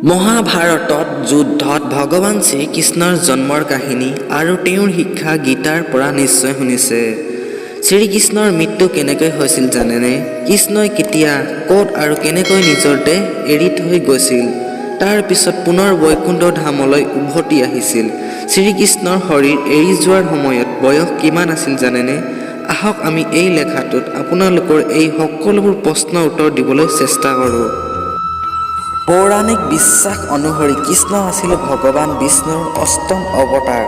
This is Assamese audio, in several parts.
মহাভাৰতত যুদ্ধত ভগৱান শ্ৰীকৃষ্ণৰ জন্মৰ কাহিনী আৰু তেওঁৰ শিক্ষা গীতাৰ পৰা নিশ্চয় শুনিছে। শ্ৰীকৃষ্ণৰ মৃত্যু কেনেকৈ হৈছিল জানেনে? কৃষ্ণই কেতিয়া, ক'ত আৰু কেনেকৈ নিজৰ দেহ এৰি থৈ গৈছিল, তাৰ পিছত পুনৰ বৈকুণ্ঠ ধামলৈ উভতি আহিছিল? শ্ৰীকৃষ্ণৰ শৰীৰ এৰি যোৱাৰ সময়ত বয়স কিমান আছিল জানেনে? আহক, আমি এই লেখাটোত আপোনালোকৰ এই সকলোবোৰ প্ৰশ্নৰ উত্তৰ দিবলৈ চেষ্টা কৰোঁ। পৌৰাণিক বিশ্বাস অনুসৰি কৃষ্ণ আছিল ভগৱান বিষ্ণুৰ অষ্টম অৱতাৰ।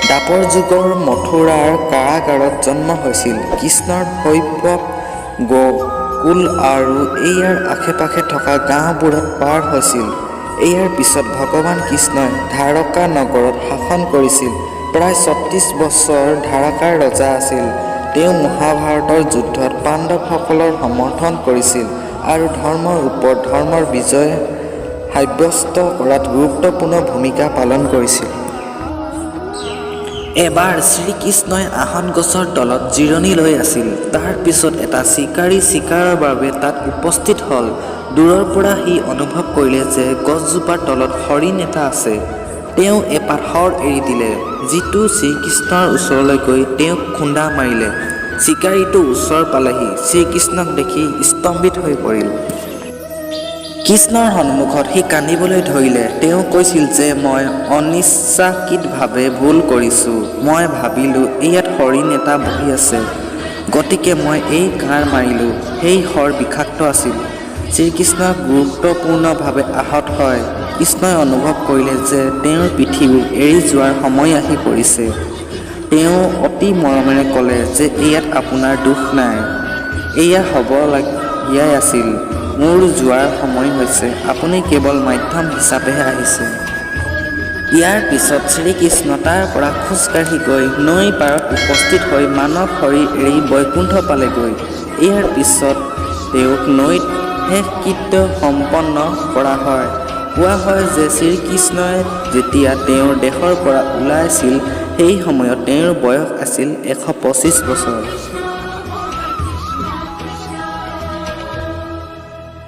দ্বাপৰ যুগৰ মথুৰাৰ কাৰাগাৰত জন্ম হৈছিল। কৃষ্ণৰ শৈশৱ গোকুল আৰু ইয়াৰ আশে-পাশে থকা গাঁওবোৰত পাৰ হৈছিল। ইয়াৰ পিছত ভগৱান কৃষ্ণই দ্বাৰকা নগৰত শাসন কৰিছিল। প্ৰায় 36 বছৰ দ্বাৰকাৰ ৰজা আছিল। তেওঁ মহাভাৰতৰ যুদ্ধত পাণ্ডৱসকলৰ সমৰ্থন কৰিছিল আৰু ধৰ্মৰ ওপৰত অধৰ্মৰ বিজয় সাব্যস্ত কৰাত গুৰুত্বপূৰ্ণ ভূমিকা পালন কৰিছিল। এবাৰ শ্ৰীকৃষ্ণই আহত গছৰ তলত জিৰণি লৈ আছিল। তাৰ পিছত এটা চিকাৰী চিকাৰৰ বাবে তাত উপস্থিত হ'ল। দূৰৰ পৰা সি অনুভৱ কৰিলে যে গছজোপাৰ তলত হৰিণ এটা আছে। তেওঁ এপাত শৰ এৰি দিলে, যিটো শ্ৰীকৃষ্ণৰ ওচৰলৈ গৈ তেওঁক খুন্দা মাৰিলে। চিকাৰীটো ওচৰ পালেহি। শ্ৰীকৃষ্ণক দেখি স্তম্ভিত হৈ পৰিল। কৃষ্ণৰ সন্মুখত সি কান্দিবলৈ ধৰিলে। তেওঁ কৈছিল যে মই অনিচ্ছাকৃতভাৱে ভুল কৰিছো। মই ভাবিলো ইয়াত হৰিণ এটা বহি আছে। গতিকে মই এই কাঁড় মাৰিলো। সেই শৰ বিষাক্ত আছিল। শ্ৰীকৃষ্ণ গুৰুতৰভাৱে আহত হয়। কৃষ্ণই অনুভৱ কৰিলে যে তেওঁৰ পৃথিৱী এৰি যোৱাৰ সময় আহি পৰিছে। তেওঁ অতি মৰমেৰে ক'লে যে ইয়াত আপোনাৰ দোষ নাই। এয়া হ'বলগীয়াই আছিল। মোৰ যোৱাৰ সময় হৈছে। আপুনি কেৱল মাধ্যম হিচাপেহে আহিছে। ইয়াৰ পিছত শ্ৰীকৃষ্ণ তাৰ পৰা খোজকাঢ়ি গৈ নৈৰ পাৰত উপস্থিত হৈ মানৱ শৰীৰ এৰি বৈকুণ্ঠ পালেগৈ। ইয়াৰ পিছত তেওঁক নৈত শেষকৃত্য সম্পন্ন কৰা হয়। কোৱা হয় যে শ্ৰীকৃষ্ণই যেতিয়া তেওঁৰ দেহৰ পৰা ওলাইছিল, সেই সময়ত তেওঁৰ বয়স আছিল 125 বছৰ।